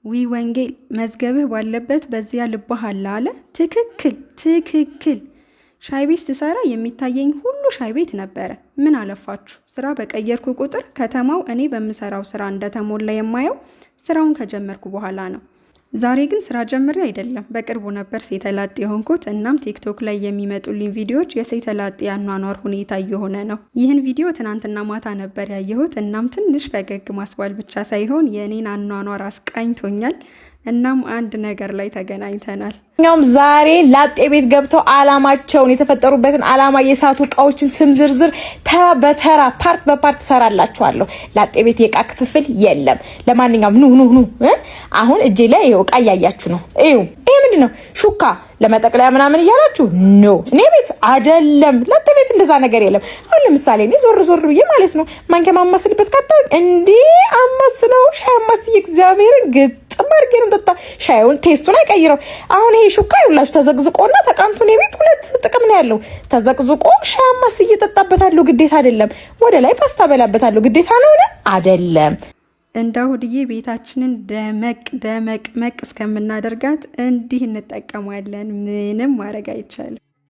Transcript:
ዊ ወንጌል መዝገብህ ባለበት በዚያ ልብህ አለ አለ። ትክክል ትክክል። ሻይ ቤት ስሰራ የሚታየኝ ሁሉ ሻይ ቤት ነበረ። ምን አለፋችሁ ስራ በቀየርኩ ቁጥር ከተማው እኔ በምሰራው ስራ እንደተሞላ የማየው ስራውን ከጀመርኩ በኋላ ነው። ዛሬ ግን ስራ ጀምሬ አይደለም፣ በቅርቡ ነበር ሴተላጤ የሆንኩት። እናም ቲክቶክ ላይ የሚመጡልኝ ቪዲዮዎች የሴተላጤ አኗኗር ሁኔታ እየሆነ ነው። ይህን ቪዲዮ ትናንትና ማታ ነበር ያየሁት። እናም ትንሽ ፈገግ ማስባል ብቻ ሳይሆን የእኔን አኗኗር አስቃኝቶኛል። እናም አንድ ነገር ላይ ተገናኝተናል። እኛውም ዛሬ ላጤ ቤት ገብተው አላማቸውን የተፈጠሩበትን አላማ የሳቱ እቃዎችን ስም ዝርዝር ተራ በተራ part በ part ሰራላችኋለሁ። ላጤ ቤት የእቃ ክፍፍል የለም። ለማንኛውም ኑ ኑ ኑ። አሁን እጄ ላይ ይኸው እቃ እያያችሁ ነው። እዩ፣ ይሄ ምንድን ነው? ሹካ ለመጠቅለያ ምናምን እያላችሁ no፣ እኔ ቤት አይደለም። ላጤ ቤት እንደዛ ነገር የለም። አሁን ለምሳሌ እኔ ዞር ዞር ብዬ ማለት ነው ማንኪያ ማማስልበት ካጣ እንዴ አማስለው ሻይ አማስዬ እግዚአብሔርን ግጥም አድርጌ ነው ጠጣ። ሻዩን taste ኡን አይቀይረው። አሁን ይሄ ሹካ ይውላችሁ ተዘቅዝቆና ተቃምቶ እኔ ቤት ሁለት ጥቅም ነው ያለው። ተዘቅዝቆ ሻይ አማስዬ እጠጣበታለሁ፣ ግዴታ አይደለም። ወደ ላይ ፓስታ በላበታለሁ፣ ግዴታ ነው አይደለም። እንደ ሁድዬ ቤታችንን ደመቅ ደመቅ መቅ እስከምናደርጋት እንዲህ እንጠቀማለን። ምንም ማድረግ አይቻልም።